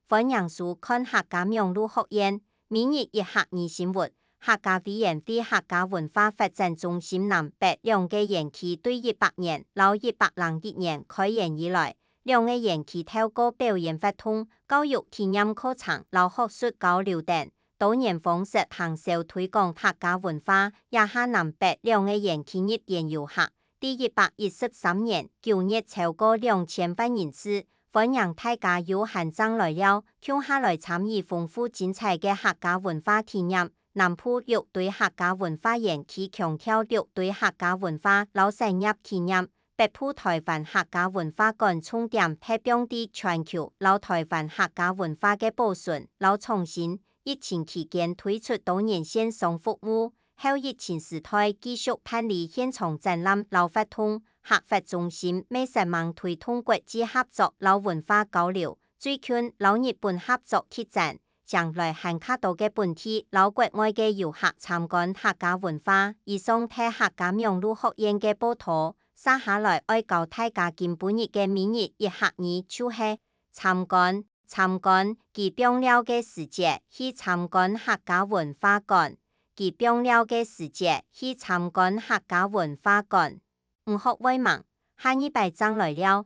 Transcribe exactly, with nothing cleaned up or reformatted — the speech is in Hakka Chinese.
歡迎收看客家網路學院每日一客語生活。客家委員會客家文化發展中心南北兩個園區對一百年摎一百零一年開園以來，兩個園區透過表演活動、教育體驗課程摎學術交流等多元方式行銷推廣客家文化。這下南北兩個園區入園遊客 第一百一十三年九月超過兩千萬人次，歡迎大家有閒正來尞，共下來參與豐富精彩个客家文化體驗。南部六堆客家文化園區強調六堆客家文化摎產業企業，北部台灣客家文化館重點發放在全球摎台灣客家文化个保存摎創新。疫情期間推出多元線上服務， 後疫情時代繼續辦理現場展覽摎活動，客發中心乜煞猛推動國際合作摎文化交流。最近摎日本合作特展，將來還較多个本地摎國外个遊客參觀客家文化。以上係客家網路學院个報導，續下來愛教大家今晡日个每日一客語就係參觀。 參觀，佢放尞个時節去參觀客家文化館。佢放尞个時節去參觀客家文化館。毋學會吂，下二擺正來尞。